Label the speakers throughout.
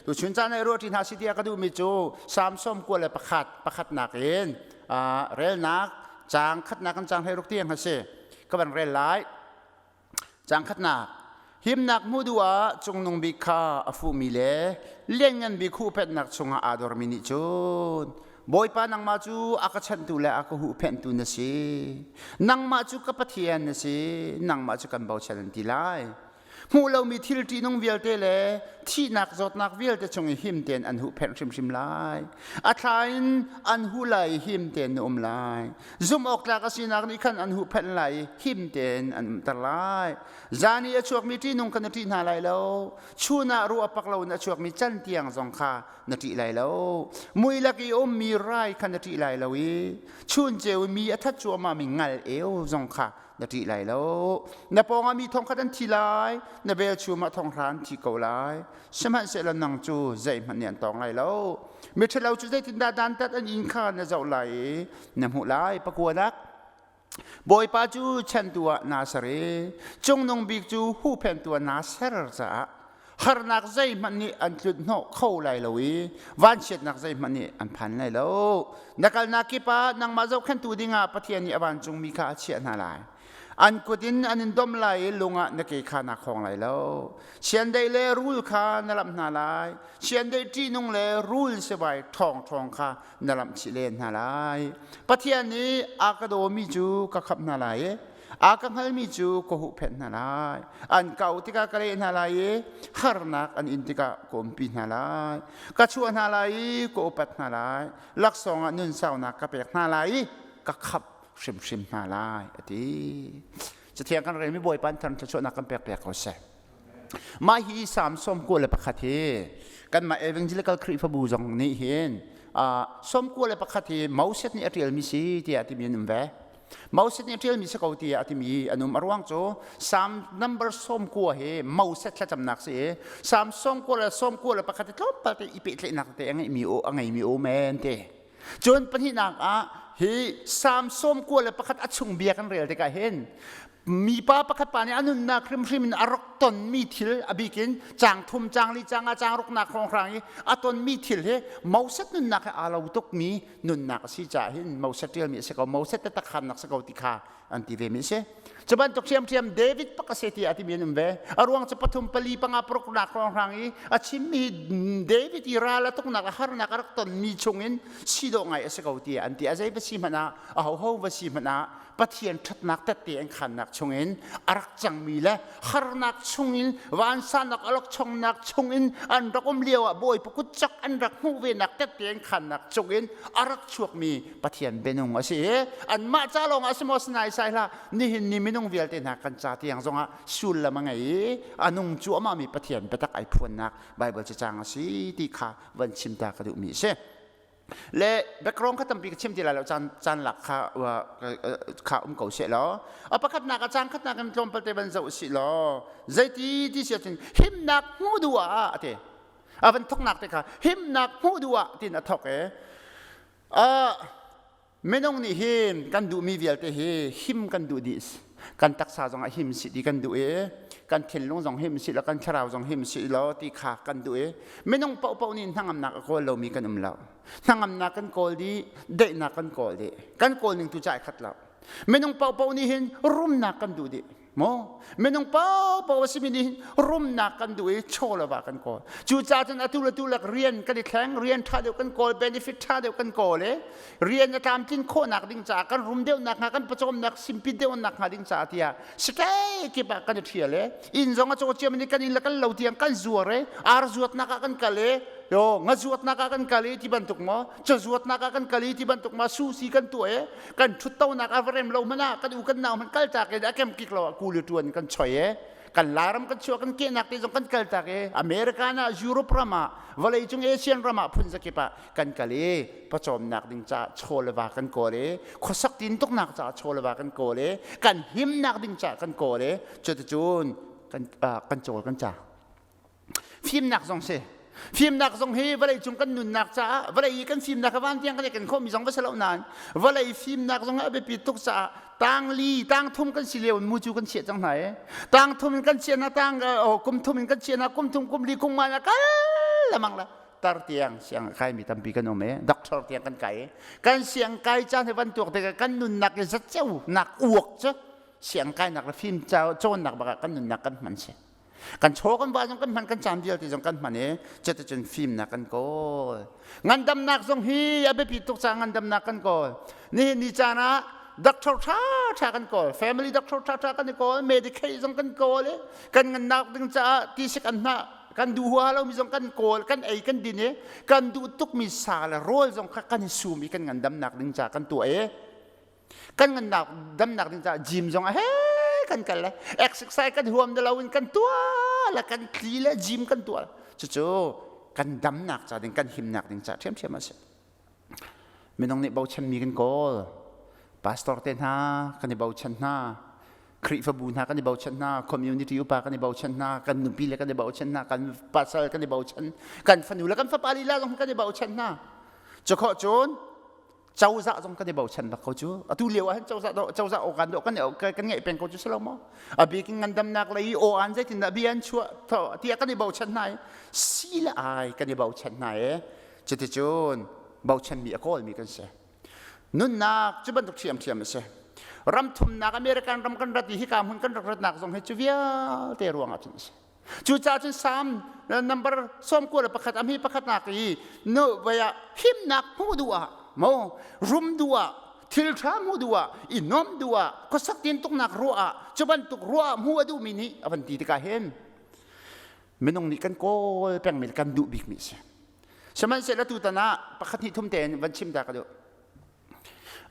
Speaker 1: Tuchun caan ah ruah ṭi hna si tiah ka duhmi cu Salm 91 pakhatnak in relnak caang khatnak in caang 16 tiang a si. Ka van rel lai. Caang khatnak himnak hmuh duh ah cungnung bik kha a fuhmi le lianngan bik huhphenhnak chungah aa dormi nih cun Bawipa nangmah cu a ka chanhtu le a ka huhphenhtu na si. Nangmah cu ka Pathian na si. Nangmah cu kan bochan an ti lai. Hmuh lomi thil ṭihnung vialte le thihnak zawtnak vialte chung i him tein an huhphenh hrimhrim lai. A thla in an huh lai i him tein na um lai. Zumh awk tlak a sinak nih khan an huhphenh lai i him tein an umter lai. Zan i a chuakmi ṭihnung kha na ṭih hna lai lo. Chun ah ruah pak loin a chuakmi cantiang zong kha na ṭih lai lo. Mui lak i ummi rai kha na ṭih lai lo i chun ceu i mi a that cuahmahmi ngal eu zong kha na ṭih lai lo. Na pawngah mi thong khat an thi lai, na velchum ah thong hra an thi ko lai. Sihmanhsehlaw nang cu zeihmanh nih an tawng lai lo. Miṭhalo cu zeitindah dantat an in kha na zoh lai i na hmuh lai. Pakuanak Bawipa cu chantu ah naa ser i Cungnung Bik cu huhphentu ah naa ser caah harnak zeihmanh nih an tlunh hnawh kho lai lo i vanchiatnak zeihmanh nih an phan lai lo. Na kalnak kip ah nangmah zohkhenhtu dingah Pathian nih a vancungmi kha a chiah hna lai. An kut in an in domh lai i lung ah na ke kha naa khawng lai lo. Chiandeih le rul kha na lamh hna lai. Chiandeih ṭihnung le rul sivai ṭhawngṭhawng kha na lamh chih len hna lai. Pathian nih a ka dawmi cu ka khamh hna lai i a ka hngalmi cu ka huhphenh hna lai. An kau tikah ka leh hna lai i harnak an in tikah ka umpi hna lai. Ka chuah hna lai i ka upat hna lai. Laksawng ah nunsaunak ka pek hna lai i ka khamh hrimhrim hna lai a ti. Cathiang kan relmi Bawipa in thluachuahnak kan pek piak ko seh. Mah hi Salm 91 hi kanmah Evangelical Khrihfabu zong nih hin 91 hi Moses nih a ṭialmi si tiah timi an um ve. Moses nih a ṭialmi si ko tiah a timi an um. A ruang cu Salm number 90 hi Moses thlacamnak si i Salm 91 hi tlawmpal te i pehtlaihnak te a ngeimi a ngeimi um en ti. Cun pahnihnak ah hi Salm 91 a chung bia kan rel tikah hin mipa pakhat pa nih a nunnak hrimhrim in a rak tonmi thil a bikin caang thum caang li caang nga caang ruknak hrawnghrang i a tonmi thil hi Moses nunnak he aa lo tukmi nunnak a si caah hin Moses ṭialmi a si ko Moses taktak khamnak si ko ti kha an ti ve mi a si cu bantuk ṭhiamṭhiam David pak a si tiah a timi an um ve a ruang cu pathum pali panga paruknak hrawnghrang i a chimmi David i ral a tuknak a harnak a rak tonmi chungin si dawh ngai a si ko tiah an ti a zei va si hmanh ah a hoho va si hmanh ah Pathian ṭhatnak tette an khannak chungin a rak cangmi le harnak chungin vansannak alokchongnak chungin an rak um lio ah Bawipa kutcak an rak hmuh venak tette an khannak chungin a rak chuakmi Pathian bianung a si i anmah ca lawng ah si maw sinai sai hlah nihin ni minung vialte hna kan ca tiang zongah sullam a ngei i a nung cuahmahmi Pathian biatak ai phuannak Baibal cacang a si ti kha van chim ta ka duhmi a si. Le background kha tampi ka chim ti lai lo caan caan lak kha kha um ko seh law a pakhatnak a caan khatnak in tlawmpal te van zoh sih law zeiti ti si ahcun himnak hmuh duh ah a ti a van thoknak te kha himnak hmuh duh ah tin a thok e a Minung nih hin kan duhmi vialte hi him kan duh dih. Kan taksa zongah him si ti kan duh i kan thinlung zong him si lo kan thlarau zong him si lo ti kha kan duh i minung paohpaoh nih hnangamnak a kawl lomi kan um lo. Hnangamnak kan kawl dih, daihnak kan kawl dih. Kan kawl ning tu ca ai khat lo. Minung paohpaoh nih hin rumnak kan duh dih. Maw minung paohpaoh a simi nih rumnak kan duh i chaw le va kan kawl. Cucaah cun atu le tu lak rian kan i thleng, rian ṭha deuh kan kawl, benefit ṭha deuh kan kawl i rian a tlamtlin khawhnak ding caah kan rum deuhnak hnga, kan pawcawmnak simpi deuhnak hnga ding caah tiah state kip ah kan i ṭhial i inn zong a caw ciam in kan inn le kan lo tiang kan zuar i ar zuatnak ah kan kal i yo nga zuatnak ah kan kal i ti bantuk maw cazuatnak ah kan kal i ti bantuk maw susi kan tuah i kan ṭhuttonak a va rem lo hmanh ah kan u kan nau hmanh kaltak in a kemkik lo ah kuli ṭuan kan choi e kan lairam kan chuah kan kehnak te zong kan kaltak e America na Europe ram ah vawlei cung Asian ram ah phun zakip ah kan kal i pawcawmnak ding ca chaw le va kan kawl i khuasak tin tuknak ca chaw le va kan kawl i kan himnak ding ca kan kawl i cuticun kan kan cawl kan ca Fimnak zong si. Fimnak zong hi vawlei cung kan nunnak caah vawlei i kan fimnak a van tiang kan kan khawhmi zong va si lo nain vawlei fimnak zong a biapi tuk caah tang li tang thum kan si lio in mucu kan chiah cang hna i tang thum in kan chiah hna tang kum thum in kan chiah hna kum thum kum li kum nga na kal. lemang la tar tiang siang kai mi tampi kan um e doctor tiang kan kai kan siang kai caan he van tuak tikah kan nunnak i zatceu nak uak cu siang kainak le fim cawnnak bakah kan nunnak kan hman si kan chaw kan va zong kan hman kan caan vialte zong kan hman i cuticun fimnak kan kawl ngandamnak zong hi a biapi tuk caah ngandamnak kan kawl nihin ni caan ah doctor ṭha ṭha kan kawl family doctor ṭha ṭha kan i kawl medicaid zong kan kawl i kan ngannak ding caah tisik an hnah kan duh huaha lomi zong kan kawl kan ei kan din i kan duh tukmi sa le rawl zong kha kan i sum i kan ngandamnak ding caah kan tuah i kan ngannak damnak ding caah gym zong a he kan kal le exercise kan huam lo in kan tuah le kan tli le gym kan tuah cucu kan damnak ca ding kan himnak ding ca ṭhiamṭhiam a si minung nih bochanmi kan kawl pastor te hna kan i bochan hna Khrihfabu hna kan i bochan hna community upa kan i bochan hna kan nupi le kan i bochan hna kan pasal kan i bochan kan fanu le kan fapa lila zong kan i bochan hna cu khawh cun cozah zong kan i bochan bak ko cu atu lio ah hin cozah cozah awkan dawh kan kan ngeih peng ko cu si lo maw a bik in ngandamnak lei i aw an zeitin dah bia an chuah tiah kan i bochan hna i si le ai kan i bochan hna i cuticun bochanmi a kawlmi kan si nunnak cu bantuk ṭhiamṭhiam a si ram thumnak American ram kan rat i hika hmun kan rak ratnak zong hi cu vialte ruangah cun a si Cucaah cun Salm number 91 a hmi pakhatnak i nu vei ah himnak hmuh duh ah mo rum duh ah thil ṭha hmuh duh ah i nuamh duh ah khuasak tintuknak ruah ah cu bantuk ruah ah hmuh a duhmi nih a van ti tikah hin minung nih kan kawl pengmi kan duh bikmi a si. Sihmanhsehlaw tutan ah pakhat hnih thum tein van chim ta ka duh.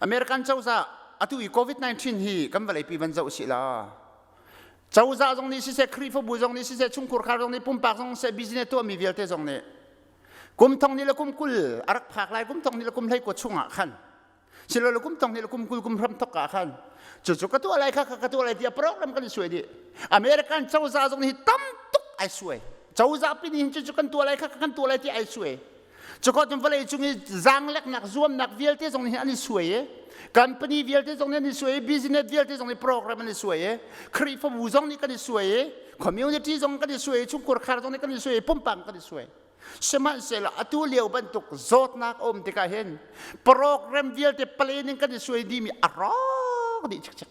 Speaker 1: American cozah atu i COVID-19 hi kan vawleipi van zoh sih la cozah zong nih siseh Khrihfabu zong nih siseh chungkhur khar zong nih pumpak zong siseh business tuahmi vialte zong nih kum thong ni le kum 20 a rak phak lai kum thong ni le kum 19 chungah khan silole kum thong ni le kum 20 kum hram thok ah khan cucu ka tuah lai kha ka tuah lai tiah program kan i suai dih American cozah zong nih tam tuk ai suai cozah pi nih cucu kan tuah lai kha kan tuah lai tiah ai suai Cuka cun vawlei cung i zaangleknak zuamnak vialte zong nih an i suai i company vialte zong nih an i suai i business vialte zong nih program an i suai i Khrihfabu zong nih kan i suai i community zong kan i suai i chungkhur khar zong nih kan i suai i pumpak kan i suai. Sihmanhsehlaw atu lio bantuk zawtnak a um tikah hin program vialte planning kan i suai dihmi a rawk dih cikcek.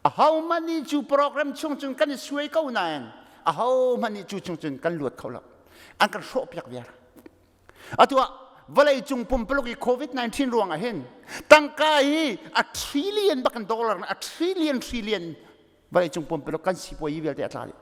Speaker 1: Ahohmanh nih cu program chung cun kan i suai ko nain ahohmanh nih cu chung cun kan luat kho lo. An kan hrawhpiak viar. Atu ah vawlei cung pumpaluk i COVID-19 ruang ah hin tangka hi a trillion bakin dollar a trillion trillion vawlei cung pumpaluk kan sipuayi vialte a tla dih.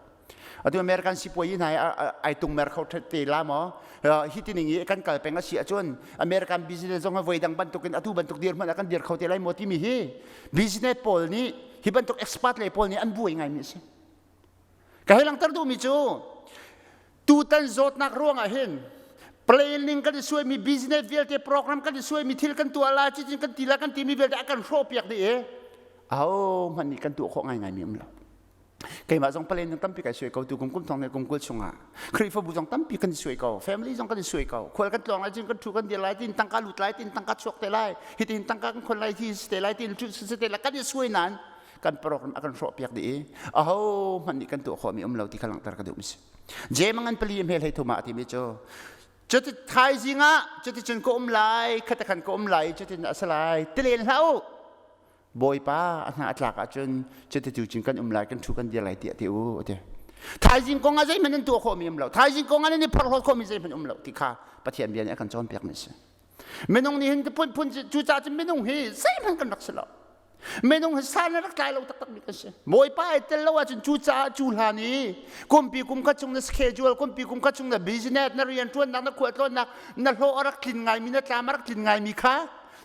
Speaker 1: Atu American sipuayi hna hi ai tungmer kho te la maw? Hi tining i kan kal peng a si ahcun American business zong voi dang bantukin atu bantuk dir hmanh ah kan dir kho te lai maw timi hi business pawl nih hi bantuk expert lei pawl nih an buai ngaimi a si. Ka hei langhter duhmi cu tutan zawtnak ruangah hin planning kan i suaimi business vialte program kan i suaimi thil kan tuah lai cicin kan ti lai kan timi vialte a kan hrawhpiak dih i ahohmanh nih kan tuah khawh ngaingaimi um lo. Keimah zong palen zong tampi kai suai ko tu kum kum thong ne kum 20 chungah Khrihfabu zong tampi kan i suai ko family zong kan i suai ko khual kan tlawng lai cun kan thu kan dir lai tin tangka lut lai tin tangka chuak te lai hitin tangka kan khon lai hi te lai tin cu si te lai kan i suai nan kan program a kan hrawh piak dih i aho hmanh nih kan tuah khawhmi um lo ti kha langhter ka duh mi si Jemangan pali hmel hei thuma timi cu cuti thaizing ah cuti cun ka um lai khata khan ka um lai cutin a si lai tilen hlah u Bawipa a hna a tlak ahcun cuti cun kan um lai kan thu kan dir lai tiah ti u ti thaizing kong ah zeihmanh nan tuah khawhmi um lo thaizing kong ah nan i phorhlawt khawhmi zeihmanh um lo ti kha Pathian bia nih a kan cawnpiak mi si minung nih hin phunphun cucaah cun minung hi zeihmanh kan rak si lo minung hi san rak tlai lo taktak mi kan si Bawipa ai tel lo ahcun cucaah cu hlan i kumpi kum khat chung na schedule kumpi kum khat chung na business na rianṭuannak na khualtlawnnak na hlawh a rak tlin ngaimi na tlam a rak tlin ngaimi kha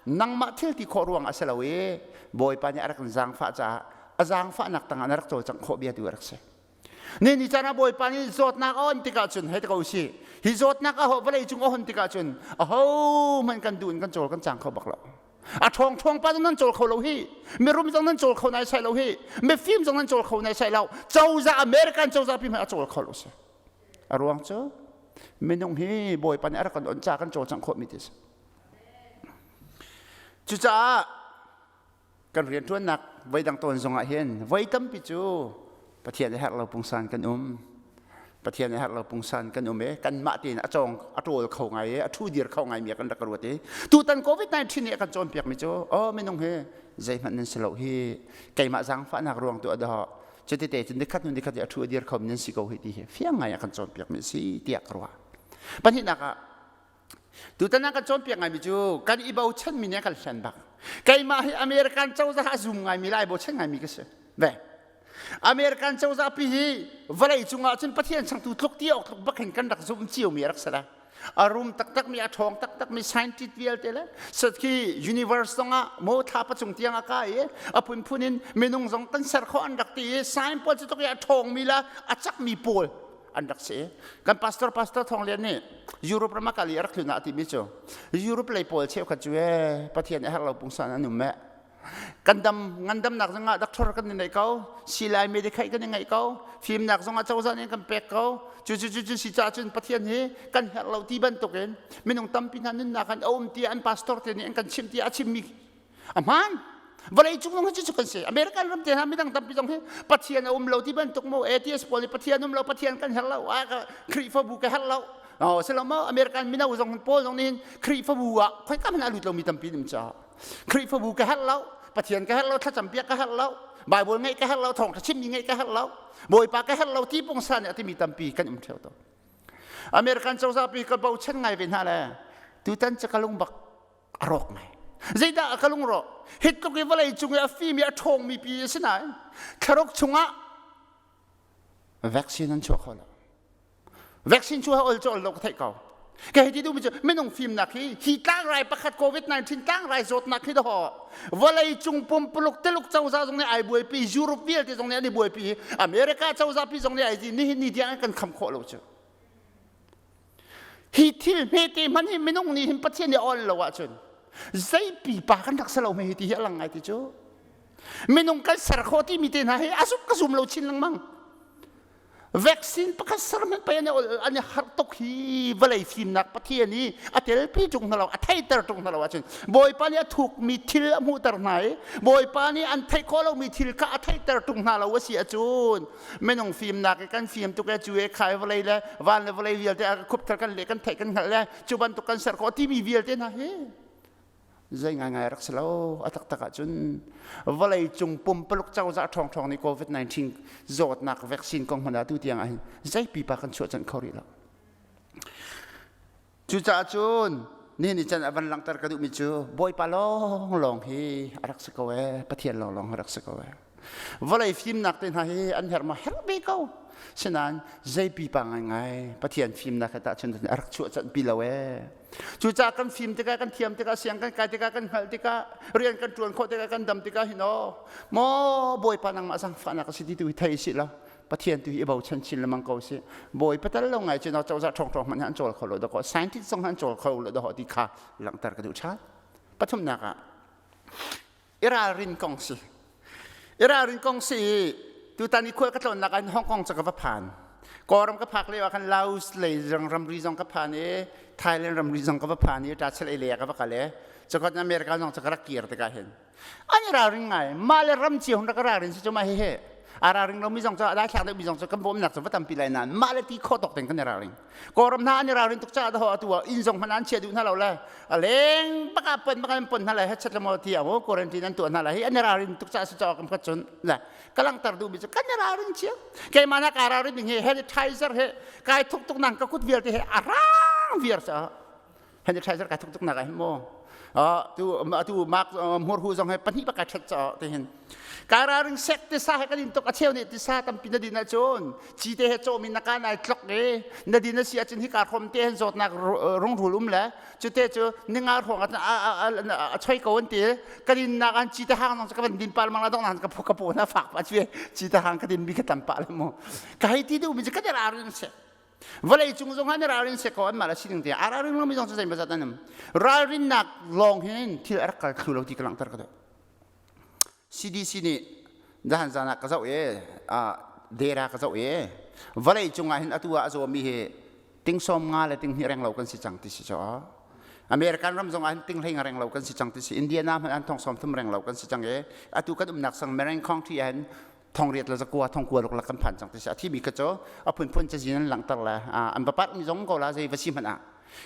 Speaker 1: nangmah thil ti khawh ruang a si lo i Bawipa nih a rak in zaangfah caah a zaangfahnak tangah na rak cawlcangh khawh bia tu a rak si. Ni ni caan ah Bawipa nih zawtnak a on tikah cun hei ti ko si hi zawtnak a ho vawlei cung a hon tikah cun aho hmanh kan duh in kan cawl kan cang kho bak lo. A ṭhawng ṭhawng pa zong nan cawl kho lo hi mirum zong nan cawl kho nai sai lo hi mifim zong nan cawl kho nai sai lo cozah American cozah pi hmanh a cawl kho lo si. A ruang cu minung hi Bawipa nih a rak kan on ca kan cawlcangh khawh mi ti si. Cucaah kan rianṭuannak voidang tawn zongah hin voi tampi cu Pathian a herh lo pungsan kan um. Pathian i herh lo pungsan kan um i kanmah tein a cawng a ṭawl kho ngai i a ṭhu dir kho ngaimi ah kan rak ruat i tutan COVID-19 nih a kan cawnpiakmi cu aw minung hi zeihmanh nan si lo hi, keimah zaangfahnak ruang tu a dawh cutite cun nikhat hnu nikhat i a ṭhu a dir khomi nan si ko hi ti hi fiang ngai a kan cawnpiakmi a si tiah ka ruah. Pahnihnak ah, tutan ah kan cawnpiak ngaimi cu kan i bochanmi nih a kan hlen bak. Keimah hi American cozah a zum ngaimi le ai bochan ngaimi ka si ve. American cozah pi hi vawlei cungah cun Pathian changtu tluk ti awk tluk bak hin kan rak zumh ciomi a rak si lai. A rum taktakmi, a ṭhawng taktakmi scientist vialte le sat khi universe zongah maw thlapa cung tiang a kai i a phunphun in minung zong kan ser khawh an rak ti i science pawl cu tluk i a ṭhawngmi le a cakmi pawl an rak si. Kan pastor, Pastor Thawng Lian nih Europe ram a kal i a rak tlun ah a timi cu Europe lei pawl cheukhat cu ee Pathian a herh lo pungsan an um eh, kan dam ngandamnak zongah doctor kan i neih ko, silai medikhai kan i ngeih ko, fimnak zongah cozah nih kan pek ko, cu cu cu cu si caah cun Pathian hi kan herh lo ti bantukin minung tampi hna nunnak an um tiah an pastor te nih an kan chimh tiah a chimmi a hmaan. Vawlei cung zong hi cu kan si. American ram te hna, midang tampi zong hi Pathian a um lo ti bantuk mu, atheist pawl nih Pathian um lo, Pathian kan herh lo, Khrihfabu ka herh lo. Oh, silo maw American mino zong pawl zong nih Khrihfabu ah khoi ka hmanh a lut lomi tampi um caah Khrihfabu ka herh lo, Pathian ka herh lo, thlacam piak ka herh lo, Bible ngeih ka herh lo, thawngṭha chimmi ngeih ka herh lo, Bawipa ka herh lo ti pungsan nih a timi tampi kan um ṭheo to. American cozah pi ka bochan ngai ve hna le tutan cu ka lung bak a rawk ngai. Zeidah a ka lung rawh? Hi tluk i vawlei cung i a fim i a ṭhawngmi pi a si nain thlaruk chungah vaccine an chuah kho lo. Vaccine cu ol cu ol lo ka theih ko. Ka hei ti duhmi cu minung fimnak hi hi tlangrai pakhat COVID-19 tlangrai zawtnak hi daw vawlei cung pumpuluk Tuluk cozah zong nih ai buaipi, Europe vialte zong nih an i buaipi, America cozah pi zong nih ai nihin ni tiang kan kham khawh lo cu. Hi thil hmete hmanh hi minung nih hin Pathian nih ol lo ahcun zei pipa kan rak si lo hme hi ti hi a lang ngai ti cu. Minung kan ser khawh timi te hna hi a zumh ka zum lo chin lengmang. Vaccine pakhat ser hmanh pei an i harh tuk hi. Vawlei fimnak Pathian i a telpi ṭung hna lo, a theiter ṭung hna lo ahcun, Bawipa nih a thukmi thil a hmuhter hna i Bawipa nih an theih khawh lomi thil kha a theiter ṭung hna lo a si ahcun, minung fimnak i kan fim tuk e, cu e khai, vawlei le van le vawlei vialte a khupthal kan le kan theih kan hngalh le cu bantuk kan ser khawh timi vialte hna hi zei ngaingai rak si lo. A taktak ahcun vawlei cung pumpaluk cozah ṭhawngṭhawng nih COVID-19 zawtnak vaccine kong hmanh ah tu tiang ahhin zei pipa kan chuah canh kho rih lo. Cucaah cun nihin ni can a van langhter ka duhmi cu Bawipa lawnglawng hi a rak si ko ee, Pathian lawnglawng a rak si ko ee. Vawlei fimnak te hna hi an herh ma? Herh ve ko. Sinain zei pipa ngaingai Pathian fimnak he tahchun a rak chuah canh pi lo ee. Cucaah kan fim tikah, kan thiam tikah, siang kan kai tikah, kan hngalh tikah, rian kan ṭuan khawh tikah, kan dam tikah hin aw maw Bawipa nangmah zaangfahnak a si ti tu hi thei sih law Pathian tu hi i bochan chin lengmang ko sih. Bawipa tal lo ngai cu cozah ṭhawngṭhawng hmanh an cawl kho lo dakaw, scientist zong an cawl kho lo dakaw ti kha langhter ka duh ṭhan. Pathumnak ah i ralrin kong si. I ralrin kong si i tutan i khual ka tlawnnak ah Hong Kong cu ka va phan. Kawlram ka phak lio ah khan Laos lei ramri zong ka phan i Thailand ramri zong ka va phan i Tachel lei ah ka va kal i cukot America zong cu ka rak kir tikah hin an i ralring ngai. Mah le ram cio hun rak ralrin si cu mah hihi a ralring lomi zong cu a daithlak deuhmi zong cu kan bawmnak cu va tampi lai nain mah le ti khawh tawk tein kan i ralring. Kawlram hna an i ralrin tuk caah daho atu ah inn zong hmanh an chia duh hna lo le a leng bak ah pon bak an pon hna lai hechet le maw ti ah quarantine an tuah hna lai hi an i ralrin tuk caah si caah kan cun le ka langhter duhmi cu kan i ralrin cio. Keimah na ka ralrin ding hi sanitizer he kai thuk tuk nang ka kut vialte he a rang viar caah sanitizer kai thuk tuk nak ah hin maw tu atu mak hmurhu zong he pahnih bak kai ṭhet caah ti hin kai ralring sek. Tisa he kan in tuk. A cheu nih tisa tampi na din ahcun cite he cawmi na ka nai tlok i na din a si ahcun hika hrom te hin zawtnak rungrul um le cute cu ninga hrawng a choi ko an ti. Ka din nak an cite hang zong ka van din pal mang la dong nan ka ka pu na fak pa chu cite hang ka din bi ka tam pa le mu. Ka hei ti duh mi cu ka ralring se. Vawlei cung zong ah na ralrin se ko. An mah la sining te a ralring lomi zong cu zei mazat an um. Ralrinnak lawng hin thil a rak kal thlu lo ti ka langhter ka duh. CDC nih zahan zan ah ka zoh i data ka zoh i vawlei cungah hin atu ah a zawmi hi ting 50 le ting 2 reng lo kan si cang ti si cu. American ram zong ah hin ting 15 reng lo kan si cang ti si. Indiana hmanh an thong 30 reng lo kan si cang i atu kan umnak sang Marin County ah hin. Thongriat le zakua thongkua ruk la kan phan cang ti si. A thimi kha cu a phunphun cazin an langhter le an va parh mi zong ko la zei va si hmanh ah.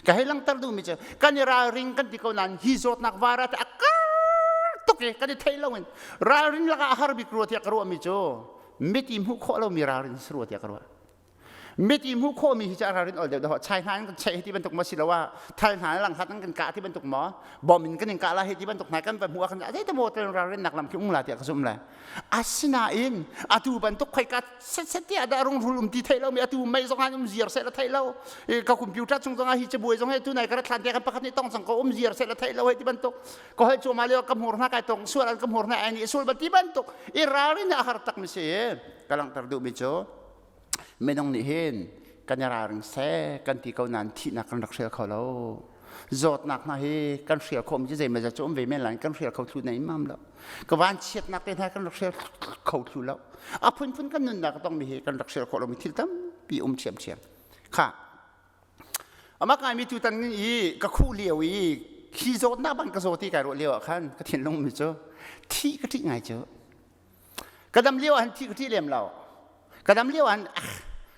Speaker 1: Ka hei langhter duhmi cu kan i ralring kan ti ko nain hi zawtnak virus a kar tuk i kan i thei lo in ralrin lakah a har bik rua tiah ka ruahmi cu mit i hmuh khawh lomi ralrin si rua tiah ka ruah. Mit i hmuh khawhmi hi cu a ralrin ol deuh deuh. Chai hna in kan cheih hi ti bantuk maw si lo ah thal hna lang hlat in kan kah ti bantuk maw bom in kan in kah la hi ti bantuk hna kan va hmuh ah khan zei te maw tel ralrin nak lam khi um la tiah ka zum le. Asinain atu bantuk khoika setset tiah dah rungrul um ti theih lomi atu mei zong an um ziar seh la theih lo ka computer chung zong ah hi cabuai zong he tu nai ka rat hlan te kan pakhat nih tong cang ko um ziar seh la theih lo hei ti bantuk ka hoi cuahmah lio ka hmur hna kai tong sual an ka hmur hna ai nih sul ba ti bantuk i ralrin a har tak mi si ka langhter duhmi cu minung nih hin kan i ralring seh kan ti ko nain thihnak kan rak hrial kho lo zawtnak hna hi kan hrial khawh mi cu zeimawzat cu um ve men lai kan hrial kho thlu nei mam lo ka vanchiatnak te hna kan rak hrial kho thlu lo a phunphun kan nunnak tongmi hi kan rak hrial khawh lomi thil tampi um ṭhiamṭhiam kha amah ngai mi tutan i ka khuh lio i khi zawtnak bang ka zaw ti kai ruah lio ah khan ka thinlung mi cu thi ka ṭih ngai cu Ka dam lio ah thi ka ṭih lem lo. Ka dam lio ah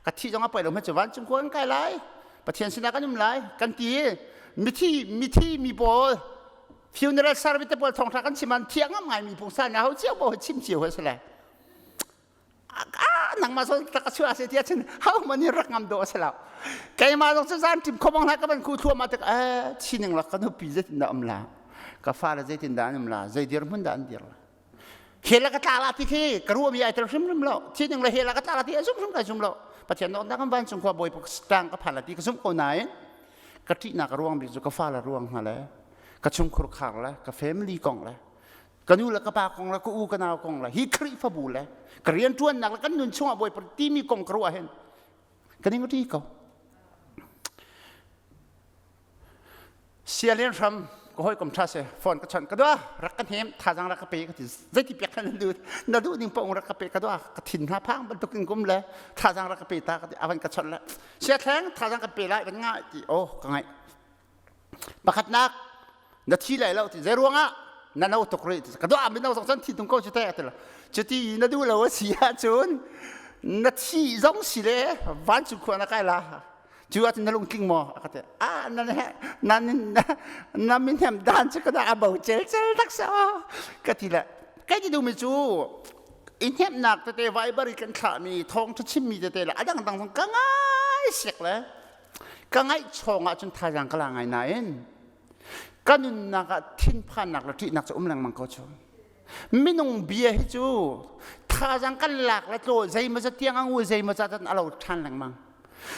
Speaker 1: ka thi zong a poi lo hmanh cu vancung khua kan kai lai. Pathian sinah kan um lai kan ti. Mithi mithi mi pawl funeral service te pawl thawngṭha kan chim an thiang ngam ngai mi pungsan na ho cio bo chim cio ha sile. Ah nangmah so tak ka chuah se tia chin how mani rak ngam do asala. Keimah zong cu zan tim khomong hla ka ban khu thluam ma tak eh chining la ka nupi zeitin dah um la. Ka fa le zeitin dah an um la. Zei dir hmun dah an dir la. Hell ka tla la ti khi ka ruahmi ai tel hrimhrim lo. Thi ning le hell ka tla la ti a zum hrim kai zum lo. Pathian nak kan vancung khua bawi tang ka phan la ti ka zum ko nain ka ṭihnak a ruang bik cu ka fa le ruang hna le ka chungkhur khar le ka family kong le ka nu le ka pa kong le ka u ka nau kong le hi Khrihfabu le ka rianṭuannak le kan nun chungah bawipa timi kong ka ruah hin ka ning ṭi ko. Sialin hram ka hawikom ṭha si phone ka chawnh ka dua rak ka hnem thazaang rak ka pe ka ti zeiti piak na duh na duh ning paoh rak ka pe ka dua ka thin hna phang bantuk in kum le thazaang rak ka pe ta ka ti avan ka chawnh le sia thleng thazaang ka pe lai van ngai ti oh ka ngaih pakhatnak na thi lai lo ti zei ruangah na no tuk rih ka dua mi no zong cun thi tung ko cu te ti lo cuti na duh lo a si ahcun na thi zong si le vancung khua na kai la Cu ahcun na lungtling maw? A ka ti. Ah, na na na min hem dan cu ka dah a bo cel cel tak sa. Ka ti le. Kai ti duhmi cu i hnemhnak tete Viber i kan thlahmi thawngṭha chimmi tete le a dangdang zong ka ngai siak le ka ngaih chawng ahcun thazaang ka la ngai nain ka nunnak ah thinphannak le ṭihnak cu um lengmang ko cu. Minung bia hi cu thazaang kan lak le tlaw zeimaw zat tiang a ngu zeimaw zat a lo ṭhan lengmang.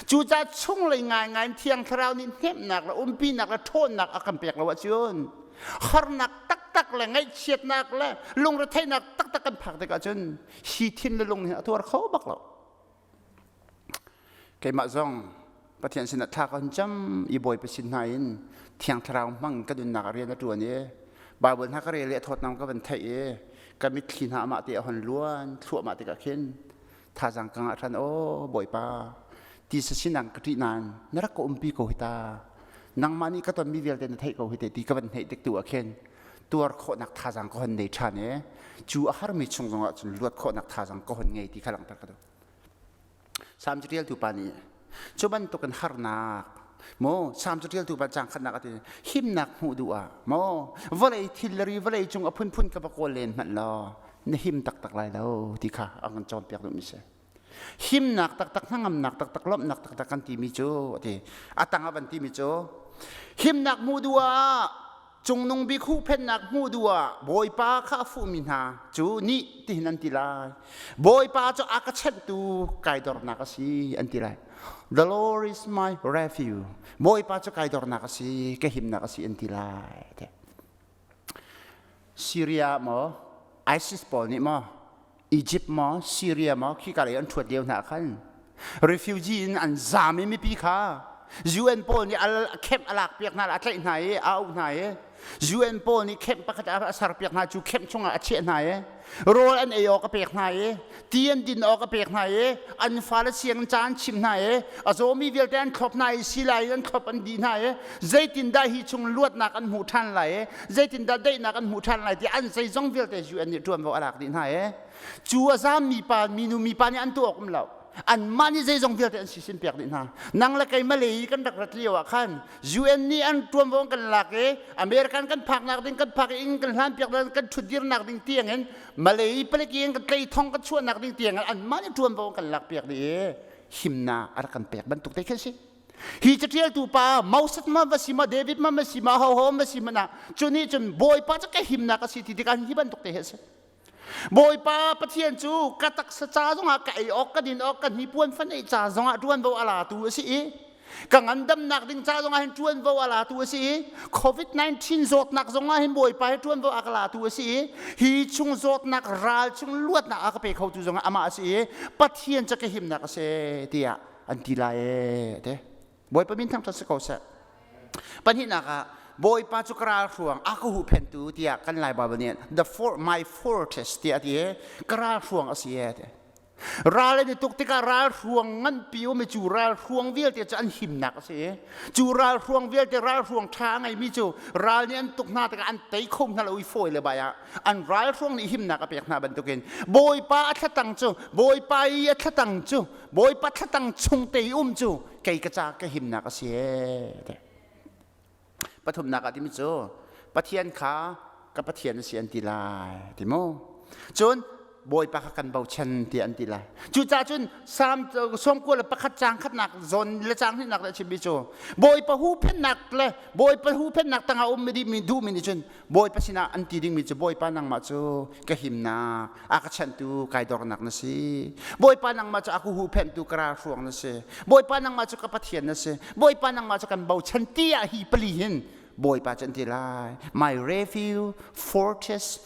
Speaker 1: Cucaah chunglei ngaingai in Thiang Thlarau nih hnemhnak le umpinak le ṭhawnnak a kan pek lo ahcun harnak taktak le ngaihchiatnak le lungretheihnak taktak kan phak tikah cun hi thin le lung nih a tuar kho bak lo. Keimah zong Pathian sinah thla ka hun cam i Bawipa sin hna in Thiang Thlarau hmang ka nunnak ah rian a ṭuan i Baibal hna ka rel i a thawtnam ka van theih i ka mitthli hna amah te a hon luan thluahmah tikah khin thazaang ka ngah ṭhan aw Bawipa tisa sinang ka ṭih nain na rak ka umpi ko hi ta nangmah nih ka tonmi vialte na theih ko hi te ti ka van theih tik tu ah khin tuar khawhnak thazaang ka hon nei ṭhan i cu a harmi chung zongah cun luat khawhnak thazaang ka hon ngei ti kha langhter ka duh. Salm caṭialtu pa nih cu bantukin harnak maw Salm caṭialtu pa caang khatnak a ti himnak hmuh duh ah maw vawlei thilri vawlei cung a phunphun ka va kawl len hmanh law na him taktak lai lo ti kha a kan cawnpiak duhmi si. Himnak taktak hnangamnak taktak lawmhnak taktak kan timi cu a ti a tang a van timi cu himnak hmuh duh ah Cungnung bik huhphenhnak hmuh duh ah Bawipa kha a fuhmi hna cu nih tihin an ti lai. Bawipa cu a ka chenhtu kai dornak a si an ti lai. The Lord is my refuge. Bawipa cu kai dornak a si, ka himnak a si an ti lai. Syria maw, ISIS pawl nih maw, Egypt maw, Syria maw, khika lei an ṭhuat lio hna khan refugee in an zaam i mipi kha UN pawl nih a camp a lak piak hna a tlaih hna i a auh hna i. UN pawl nih camp pakhat ah a serpiak hna cu camp chungah a chiah hna i rawl an ei awk a pek hna i ti an din awk a pek hna i an fale sianginn ca an chimh hna i a zawmi vialte an thlop hna i silai in an thlop an dih hna i zeitindah hi chung luatnak an hmuh ṭhan lai i zeitindah daihnak an hmuh ṭhan lai ti an zeizong vialte UN nih ṭuanvo a lak dih hna i cu a zammi pa minu mipa nih an tuah awk um lo. Anmah nih zeizong vialte an sisin piak dih hna. Nang le kei Malay i kan rak rat lio ah khan UN nih an ṭuanvo kan lak i American kan phaknak ding kan phak i inn kan hlan piak kan ṭhutdirnak ding tiang in Malay palik in kan tlei thong kan chuahnak ding tiang in anmah nih ṭuanvo kan lak piak dih i himnak a rak kan pek bantuk te khan si. Hi caṭialtu pa Moses ma va si ma David ma ma si ma ho ho ma si ma na cu nih cun Bawipa cu ka himnak a si ti tikah hi bantuk te hi a si. Bawipa Pathian cu ka taksa ca zongah ka ei awk ka din awk ka hnipuan fan ei ca zongah ṭuanvo a latu a si i ka ngandamnak ding ca zongah hin ṭuanvo a latu a si i COVID-19 zawtnak zongah hin Bawipa hi ṭuanvo a ka latu a si i hi chung zawtnak ral chung luatnak a ka pe khotu zongah amah a si i Pathian cu ka himnak a si tiah an ti lai ee te. Bawipa min thangṭhat si ko seh. Pahnihnak ah Bawipa cu ka ralhruang a ka huhphentu tiah kan Lai Bible nih the for, my fortress tiah a ti i ka ralhruang a si e ti. Ral an i tuk tikah ralhruang nganpi um i cu ralhruang vialte cu an himnak a si i cu ralhruang vialte ralhruang ṭha a ngeimi cu ral nih an tuk hna tikah an tei kho hna lo i fawi le bai ah an ralhruang nih himnak a pek hna bantukin Bawipa a thlatang cu Bawipa i a thlatang cu Bawipa thlatang chung te i um cu kei ka ca ka himnak a si ee. Pathumnak ah timi cu Pathian kha ka Pathian a si an ti lai ti mu. Cun Bawipa kha kan bochan ti an ti lai. Cucaah cun Salm 91 caang khatnak zawn le caang hnihnak le a chimmi cu Bawipa huhphenhnak le Bawipa huhphenhnak tangah um mi duhmi nih cun Bawipa sinah an ti dingmi cu Bawipa nangmah cu ka himnak, a ka chanhtu kai dornak na si. Bawipa nangmah cu a ka huhphenhtu ka ralhruang na si. Bawipa nangmah cu ka Pathian na si. Bawipa nangmah cu kan bochan tiah hi pali hin Bawipa cu an ti lai. My refuge, fortress,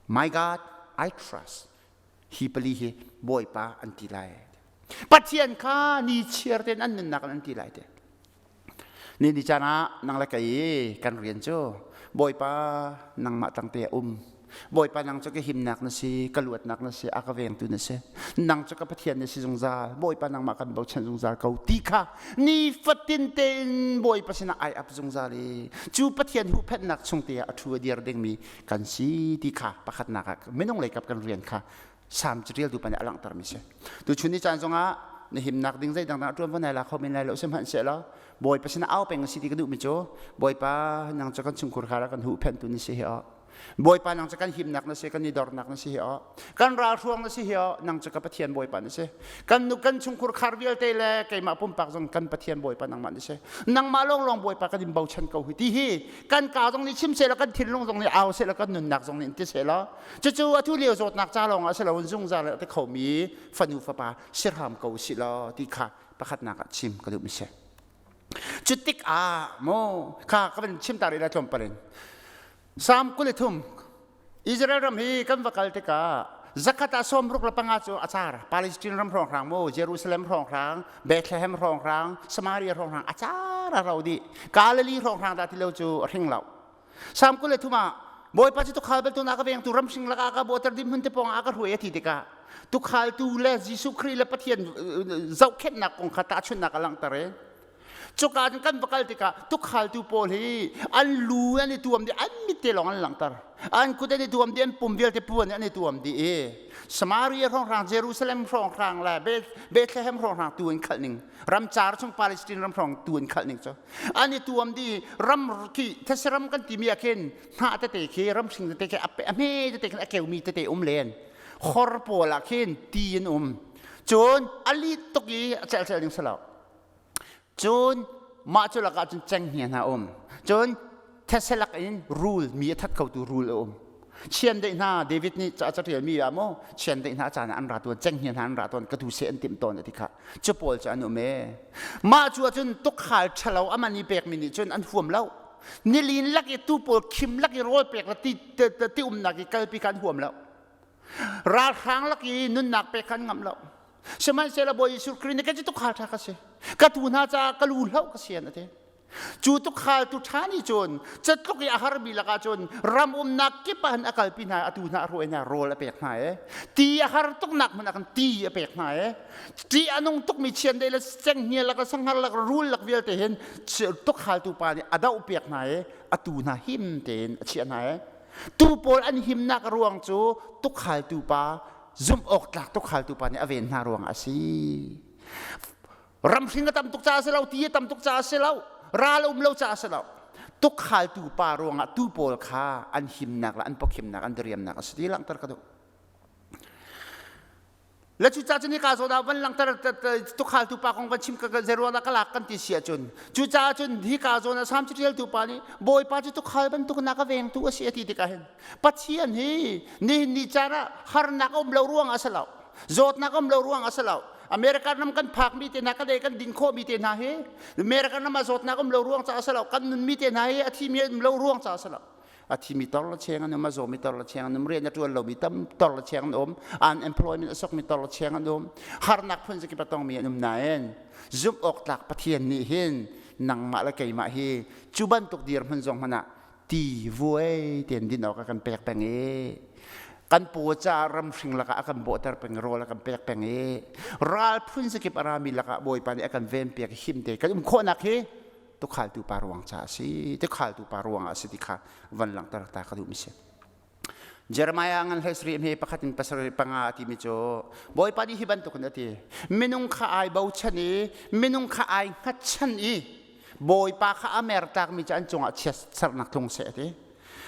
Speaker 1: my God, I trust. Hi pali hi Bawipa an ti lai. Pathian kha ni chiar tein an nunnak in an ti lai te. Ni ni caan ah nang le kei kan rian cu Bawipa nangmah tangte a um. Bawipa nang cu ka himnak na si, ka luatnak na si, a ka vengtu na si. Nang cu ka Pathian na si zungzal. Bawipa nangmah kan bochan zungzal ko ti kha nifatin tein Bawipa sinah ai ap zungzal i cu Pathian huhphenhnak chung te ah a ṭhu a dir dingmi kan si ti kha pakhatnak ah minung lei kap kan rian kha Salm catialtu pa nih a langhtermi si. Tuchun ni caan zongah na himnak ding zei dangdang ṭuan von ai la kho men lai lo sihmanhsehlaw Bawipa sinah au peng si ti ka duhmi cu Bawipa nang cu kan chungkhur khar ah kan huhphenhtu na si hi aw. Bawipa nang cu kan himnak na si kan i dornak na si hi aw. Kan ralhruang na si hi aw nang cu ka Pathian Bawipa na si. Kan nu kan chungkhur khar vialte le keimah pumpak zong kan Pathian Bawipa nangmah na si. Nangmah lawnglawng Bawipa kan in bochan ko hi ti hi kan kaa zong nih chim seh kan thinlung zong nih au seh kan nunnak zong nih ti seh law cucu atu lio zawtnak ca lawng ah si loin zungzal a ti khomi fanu fapa sirham ko si law ti kha pakhatnak ah chim ka duhmi si. Cu tikah maw kha ka van chim ta rih lai tlawmpal in Salm 23 Israel ram hi kan va kal tikah zakhat ah 65 cu a car Palestine ram hrawnghrang mu Jerusalem hrawnghrang Bethlehem hrawnghrang Samaria hrawnghrang a car a ro dih Galilee hrawnghrang dah ti lo cu a hring lo Salm 23 ah Bawipa cu tukhal bantuk na ka vengtu ramhring lakah ka bawter dim hmun te pawng ah ka hruai a ti tikah tukhaltu le Jesuh Khrih le Pathian zohkhenhnak kong kha tahchunhnak a langhter i Cuka cun kan va kal tikah tukhaltu pawl hi an lu an i tuam dih, an mit te lawng an langhter. An kut an i tuam dih, an pum vialte puan an i tuam dih i Samaria hrawnghrang, Jerusalem hrawnghrang le Bethlehem hrawnghrang tu an khalh ning, ramcar chung Palestine ram hrawng tu an khalh ning cu an i tuam dih ram khi these ram kan timi ah khin hnah tete khi ramhring tete khi a hme tete khin a keumi tete um len khor pawl ah khin ti an um cun a lit tuk i a celcel ding si lo Cun mah cu lakah cun cenghngia hna a um. Cun these lak in rul mi a that khotu rul a um. Chiandeih hna David nih ca caṭialmi ah maw chiandeih hna caan ah an ra tuan cenghngia hna an ra tawn ka tu seh an timh tawn a ti kha cu pawl cu an um ee. Mah cu ahcun tukhal ṭhalo a man i pekmi nih cun an huam lo. Nilin lak i tu pawl khim lak i rawl pek le ti, ti umnak i kalpi kha an huam lo. Ralhrang lak i nunnak pek kha an ngamh lo. Sihmanhsehlaw Bawi Jesuh Khrih nih ka ci tukhal ṭha ka si. Ka tu hna caah ka lu hloh ka sian a ti. Cu tukhaltu ṭha nih cun catluk i a harmi lakah cun ram umnak kip ah hin a kalpi hna i atu hna a hruai hna rawl a pek hna i ti a har tuknak hmun ah khan ti a pek hna i ṭih a nung tukmi chiandeih le cenghngia lak le sanghar lak rul lak vialte hin tukhaltu pa nih a doh piak hna i atu hna him tein a chiah hna i tu pawl an himnak ruang cu tukhaltu pa zumh awk tlak tukhaltu pa nih a ven hna ruangah a si. Ramhring a tam tuk caah a si lo, ti a tam tuk caah a si lo, ral a um lo caah a si lo. Tukhaltu pa ruangah tu pawl kha an himnak le an pawkhimnak, an diriamnak a si ti langhter ka duh. Le cucaah cun hika zawn ah van langhter tukhaltu pa kong van chim ka zeiruang dah ka lak kan ti si ahcun cucaah cun hika zawn ah Salm caṭialtu pa nih Bawipa cu tukhal bantuk na ka vengtu a si a ti tikah hin Pathian hi nihin ni caan ah harnak a um lo ruangah a si lo zawtnak um lo ruang a si lo. America ram kan phakmi te hna kan ei kan din khawhmi te hna hi America ram ah zawtnak um lo ruang caah a si lo. Kan nunmi te hna hi a thimi um lo ruang caah a si lo. A thimi tor le cheng an um, a zawmi tor le cheng an um, rian a ṭuan lomi tam tor le cheng an um, unemployment a sokmi tor le cheng an um, harnak phun zakip a tongmi an um nain zumh awk tlak Pathian nih hin nangmah le keimah hi cu bantuk dirhmun zong hmanh ah ti vuai tein din awk a kan pek peng i kan paw caah ramhring lakah a kan bawhter peng rawl a kan pek peng i ral phun zakip a rami lakah Bawipa nih a kan ven piak him te kan um khawhnak hi tukhaltu pa ruang caah a si tukhaltu pa ruang ah a si ti kha van langhter ta ka duh mi si. Jeremiah ngan hlei sarih hme pakhat in pasarih panga a timi cu Bawipa nih hi bantukin a ti minung kha ai bochan i minung kha ai hngatchan i Bawipa kha a mertakmi cu an cungah chiatsernak tlung seh a ti.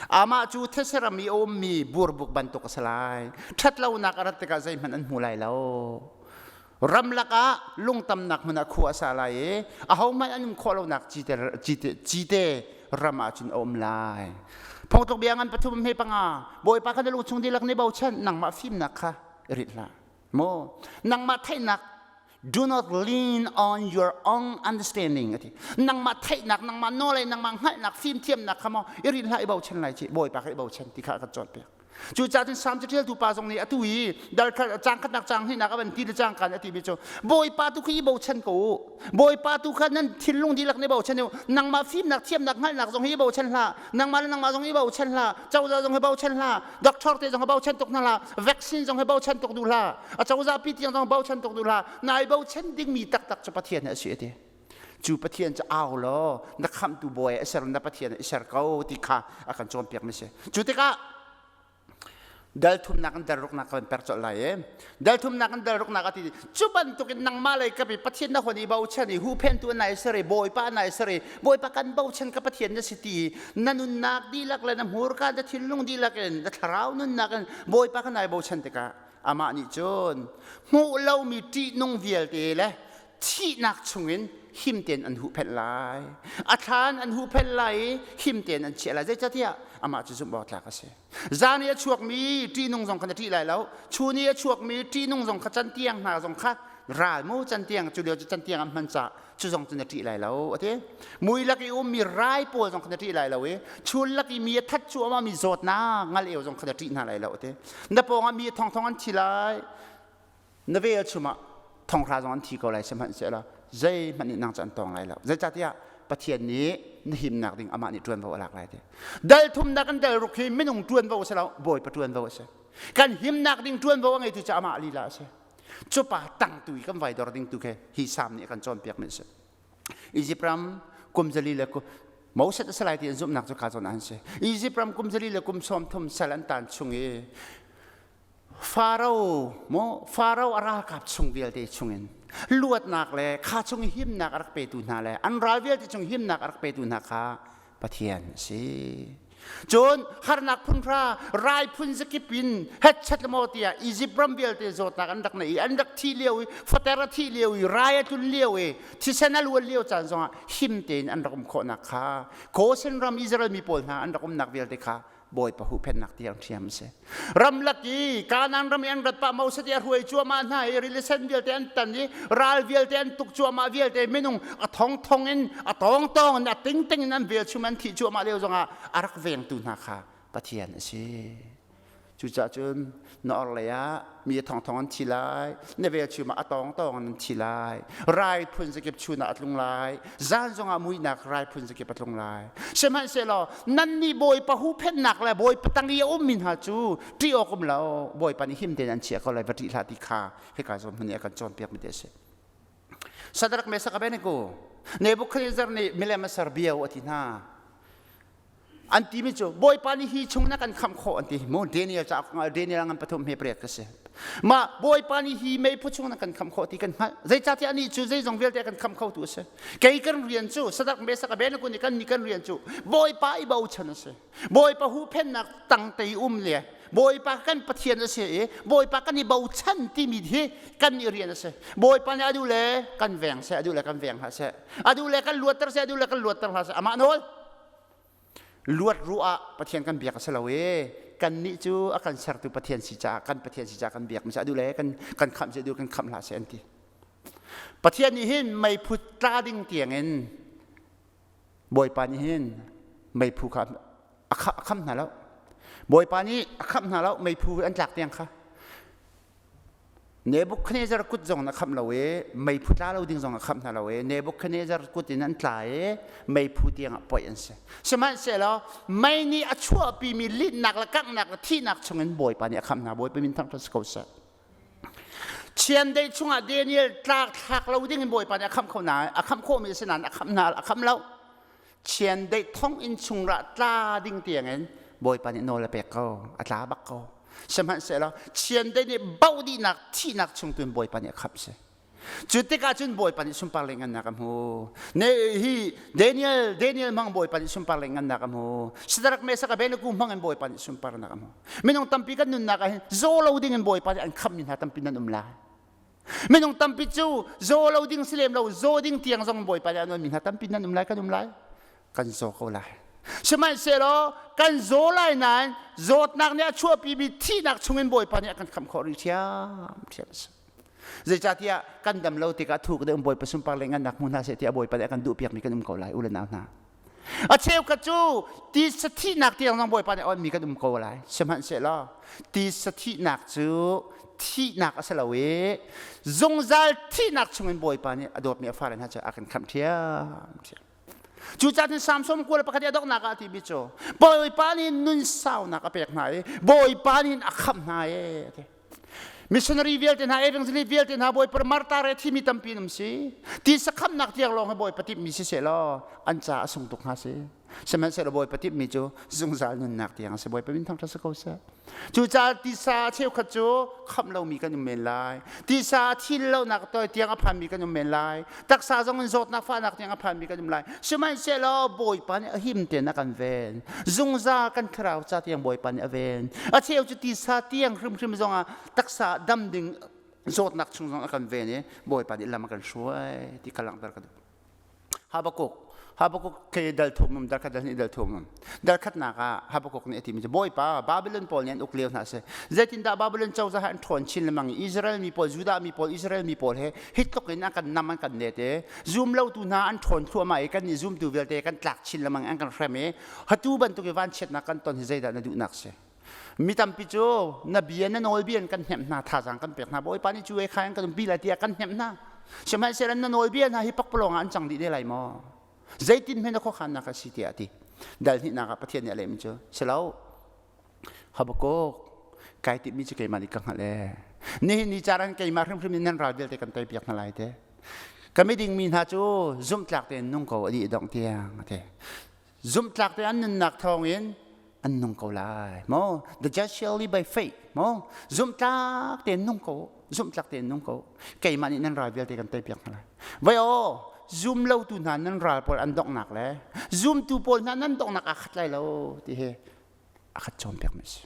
Speaker 1: Amah cu these ram i a ummi burbuk bantuk a si lai. Ṭhatlonak a rat tikah zeihmanh an hmu lai lo. Ramlak ah lungtamnak hmun ah khua a sa lai i ahohmanh an um khawh lonak cite, cite, cite ram ah cun a um lai. Phungtluk bia ngan pathum hme panga Bawipa kha na lungchung dihlak nih bochan nangmah fimnak kha i rinh hlah. Maw nangmah theihnak do not lean on your own understanding ati nangmah theihnak nangmah nawl nangmah hngalhnak fimthiamnak kha maw i rinh hlah i bochan lai ci Bawipa kha i bochan ti kha a kan cawnpiak. Cucaah cun Salm caṭialtu pa zong nih atu i dal caang khatnak caang hnihnak a van ti le cangka nih a timi cu Bawipa tu khi i bochan ko u. Bawipa tu kha nan thinlung dihlak nih bochan u. Nangmah fimnak thiamnak hngalhnak zong hi i bochan hlah. Nangmah le nangmah zong i bochan hlah. Cozah zong hi bochan hlah. Doctor te zong hi bochan tuk hna hlah. Vaccine zong hi bochan tuk duh hlah. A cozah pi tiang zong bochan tuk duh hlah. Nai bochan dingmi taktak cu Pathian hi a si a ti. Cu Pathian cu au law na khamhtu bawi a ser na Pathian i ser ko ti kha a kan cawnpiak mi si. Cu tikah dal thumnak in dal ruknak kan per colh lai i dal thumnak in dal ruknak a ti cu bantukin nangmah lei kapi Pathian na hon i bochan i huhphentu nai ser i Bawipa nai ser i Bawipa kan bochan ka Pathian na si ti na nunnak dihlak le na hmurka na thinlung dihlak in na thlarau nunnak in Bawipa kan nai bochan tikah amah nih cun hmuh lomi ṭihnung vialte le thihnak chungin him tein an huhphenh lai. A thlan an huhphenh lai i him tein an chiah lai. Zeicahtiah amah cu zumh awk tlak a si. Zan i a chuakmi ṭihnung zong kha na ṭih lai lo. Chun i a chuakmi ṭihnung zong kha cantiang hna zong kha ral mu cantiang cu lio cu cantiang an hman caah cu zong cu na ṭih lai lo a ti. Mui lak i ummi rai pawl zong kha na ṭih lai lo i chun lak i mi a that cuahmah mi zawtnak ngal eo zong kha na ṭih hna lai lo a ti. Na pawngah mi a thongthong an thi lai. Na velchum ah thonghra zong an thi ko lai sihmanhsehlaw zeihmanh nih nang cu an tawng lai lo. Zeicahtiah Pathian nih na himnak ding amah nih ṭuanvo a lak lai ti. Dal thumnak in dal ruk hi minung ṭuanvo a si lo, Bawipa ṭuanvo a si. Kan himnak ding ṭuanvo a ngeitu cu amah lila a si. Cu pa tang tu i kan vai dor ding tu khi hi salm nih a kan cawnpiak mi a si. Egypt ram kum zali le Moses a si lai ti an zumhnak cu ka zawn an si. Egypt ram kum zali le kum 30 sal an tan chung i Faro maw Faro a ralkap chung vialte chungin luatnak le kha chung i himnak a rak petu hna le an ral vialte chung himnak a rak petu hna kha Pathian a si. Cun harnak phunhra rai phun zakip in hetchet maw tiah Egypt ram vialte zawtnak an rak nei i an rak thi lio i fater a thi lio i rai a tlun lio i thisen a luan lio caan zongah him tein an rak um khawhnak kha Goshen ram Israel mi pawl hna an rak umnak vialte kha Bawipa huhphenhnak tiang ṭhiam a si. Ramlak i Kanaan ram i an rat pah Moses i a hruai cuahmah hna i rili sen vialte an tan i ral vialte an tuk cuahmah vialte minung a thongthong in a tawngtawng in a tingting in an velchum an thih cuahmah lio zongah a rak vengtu hna kha Pathian a si. Cucaah cun na orhlei ah mi a thongthong an thi lai, na velchum ah a tawngtawng an thi lai, rai phun zakip chun ah a tlung lai, zan zongah muihnak rai phun zakip a tlung lai. Sihmanhsehlaw nannih Bawipa huhphenhnak le Bawipa tang i a ummi hna cu ṭih awk um lo, Bawipa nih him tein an chiah ko lai, va ṭih hlah ti kha hika zawn hmun nih a kan cawnpiakmi te a si. Sadrak Mesak Abednego Nebuchadnezzar nih milem a ser bio a ti hna. An timi cu Bawipa nih hi chung na kan khamh khawh an ti. Mu Daniel ca Daniel ngan pathum he pariat ka si. Ma Bawipa nih hi meiphu chung na kan khamh khawh ti kan hngalh. Zeicahtiah anih cu zeizong vialte a kan khamh khotu a si. Kei kan rian cu Sadak Mesak Abednego nih kan nih kan rian cu Bawipa i bochan a si. Bawipa huhphenhnak tangte i um le Bawipa kan Pathian a si i Bawipa kan i bochan timi hi kan i rian a si. Bawipa nih a duh le kan veng seh, a duh le kan veng hlah seh. A duh le kan luatter seh, a duh le kan luatter hlah seh. Amah nawl. Luat ruah ah Pathian kan biak a si lo i kannih cu a kan sertu Pathian si caah kan Pathian si caah kan biak mi si a duh le kan kan khamh seh, a duh kan khamh hlah seh an ti. Pathian nih hin meiphu tla ding tiangin Bawipa nih hin meiphu kha a khamh hna lo. Bawipa nih a khamh hna lo meiphu an tlak tiang kha. Nebuchadnezzar kut zong na khamh lo i meiphu tla lo ding zong a khamh hna lo i Nebuchadnezzar kut in an tla i meiphu tiang ah poih an si. Sihmanhsehlaw mei nih a chuahpimi linhnak le kanghnak le thihnak chungin Bawipa nih a khamh hna. Bawipa min thangṭhat si ko seh. Chiandeih chungah Daniel tlak thlak lo ding in Bawipa nih a khamh kho nain a khamh khawhmi a si nain a khamh hna a khamh lo. Chiandeih thonginn chung rah tla ding tiangin Bawipa nih nawl a pek ko, a tla bak ko. Sihmanhsehlaw chiandeih nih bauh dihnak thihnak chung tu in Bawipa nih a khamh si. Cu tikah cun Bawipa nih sunpar le ngannak a hmu. Ne hi Daniel Daniel hmang Bawipa nih sunpar le ngannak a hmu. Sadak Mesak Abednego hmang in Bawipa nih sunparnak a hmu. Minung tampi kan nunnak ah hin zaw lo ding in Bawipa nih an khammi hna tampi nan um lai. Minung tampi cu zaw lo ding si lem lo zaw ding tiang zong Bawipa nih an mi hna tampi nan um lai kan um lai. Kan zaw ko lai. Sihmanhsehlaw kan zaw lai nain zawtnak nih a chuahpimi thihnak chungin Bawipa nih a kan khamh khawh rih ṭhiamṭhiam a si. Zeicahtiah kan dam lo tikah thuk deuh Bawipa sunpar le ngannak hmu hna seh tiah Bawipa nih a kan duhpiakmi kan um ko lai u le nau hna. A cheukhat cu tisa thihnak tiang zong Bawipa nih a onmi kan um ko lai. Sihmanhsehlaw tisa thihnak cu thihnak a si lo i zungzal thihnak chungin Bawipa nih a dawtmi a fale hna cu a kan khamh ṭhiamṭhiam. Cucaah cun Samson kua le pakhat i a donghnak ah a timi cu Bawipa nih nun saunak a pek hna i Bawipa nih a khamh hna e a ti. Missionary vialte hna, evangelist vialte hna, Bawipa Marta re thimi tampi an um si. Tisa khamnak tiang lawng hi Bawipa timhmi si sehlaw an ca a sung tuk hnga si. Sihmanhsehlaw Bawipa timhmi cu zungzal nunnak tiang a si. Bawipa min thangṭhat si ko seh. Cucaah tisa cheukhat cu khamh lomi kan um men lai. Tisa thil lonak toi tiang a phanmi kan um men lai. Taksa zong in zawtnak fahnak tiang a phanmi kan um lai. Sihmanhsehlaw Bawipa nih a him tein a kan ven. Zungzal kan thlarau ca tiang Bawipa nih a ven. A cheu cu tisa tiang hrimhrim zongah taksa dam ding zawtnak chung zong a kan ven i Bawipa nih lam a kan hruai ti kha langhter ka duh. Habakkuk Habakkuk ke dal thum um dal khat dal hnih dal thum um dal khatnak ah Habakkuk nih a timi cu Bawipa Babylon pawl nih an uk lio hna si zeitindah Babylon cozah an ṭhawn chin lengmang i Israel mi pawl Judah mi pawl Israel mi pawl he hi tluk in an kan nam an kan net i zum lotu hna an ṭhawn thluahmah i kan nih zumtu vialte kan tlak chin lengmang an kan hrem i hatu bantuk i vanchiatnak kan ton hi zeidah na duhnak si mi tampi cu na bia na nawlbia in kan hnemh hna thazaang kan pek hna bawipa nih cu e kha in kan umpi lai tiah kan hnemh hna sihmanhsehlaw na nawlbia hna hi pakpalawng ah an cang dih te lai maw zeitin hme na khuakhannak a si tiah a ti dal hnihnak ah pathian nih a lehmi cu si lo Habakuk kai timmi cu keimah nih ka hngalh ee nihin ni caran keimah hrimhrim in nan ral vialte kan tei piak hna lai te ka miding mi hna cu zumhtlak tein nung ko a dih dongh tiang a ti Zumhtlak te an nunnak thawngin an nung ko lai. Mo, the just shall live by faith. Mo, zumhtlak tein nung ko. Zumhtlak tein nung ko. Keimah nih nan ral vialte kan teipiak hna lai. Vai aw, zum lo tu hna nan ral pawl an donghnak le zumtu pawl hna nan donghnak aa khat lai lo ti hi a khat cawnpiak mi a si.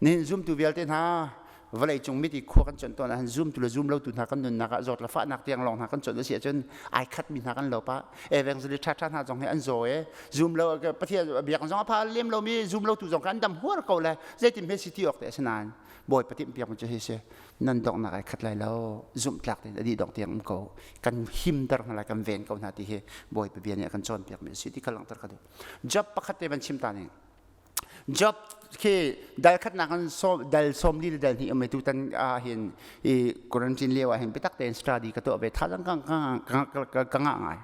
Speaker 1: Nihin zumtu vialte hna vawleicung mit i khua kan cuanh tawn ahhin zumtu le zum lotu hna kan nunnak ah zawt le fahnak tiang lawng hna kan cuanh a si ahcun ai khatmi hna kan lo pah evangelist ṭhaṭha hna zong hi an zaw e zum lo Pathian biakinn zong a pha lem lomi zum lotu zong kha an dam huar ko le zeitin hme si ti awk te a si nain Bawipa timhpiak mi cu hi si nan donghnak ai khat lai lo zumhtlak tein a dih dongh tiang um ko kan himter hna lai kan ven ko hna ti hi Bawipa bia nih a kan cawnpiak mi a si ti kha langhter ka duh Job pakhat te van chim ta ning. Job khi dal khatnak in dal 40 le dal 2 um tutan ah hin i quarantine lio ah hin biatak tein study ka tuah ve. Thazaang ka ngah ngai.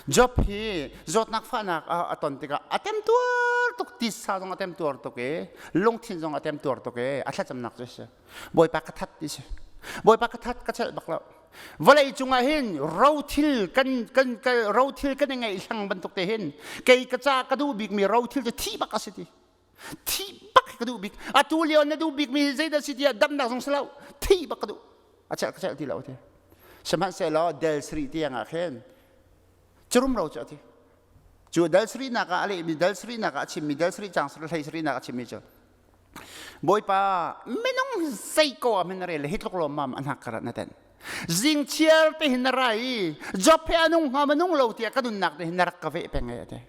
Speaker 1: Job hi zawtnak fahnak a ton tikah a temtuar tuk, tisa zong a temtuar tuk i lungthin zong a temtuar tuk i a thlacamnak cu si, "Bawipa, ka that," ti si. "Bawipa, ka that, ka chelh bak lo. Vawlei cungah hin rothil kan kan rothil kan i ngeih hlang bantuk te hin kei ka ca ka duh bikmi rothil cu thi bak a si," ti. "Thi bak ka duh bik. Atu lio na duh bikmi zeidah si tiah, damnak zong si lo, thi bak ka duh. A chelh ka chelh ti lo," ti. Sihmanhsehlaw del sarih tiang ah khin curum ro cu a ti. Cu dal sarihnak ah a lehmi, dal sarihnak ah a chimmi, dal sarih cang hlei sarihnak a chimmi cu, "Bawipa, minung zei ko ah min rel hi tluk lawmmam a hnak karat na ten. Zing chiar te hin na ra i Job he anung hnga manung lo tiah ka nunnak te hin na rak ka veh peng e," te.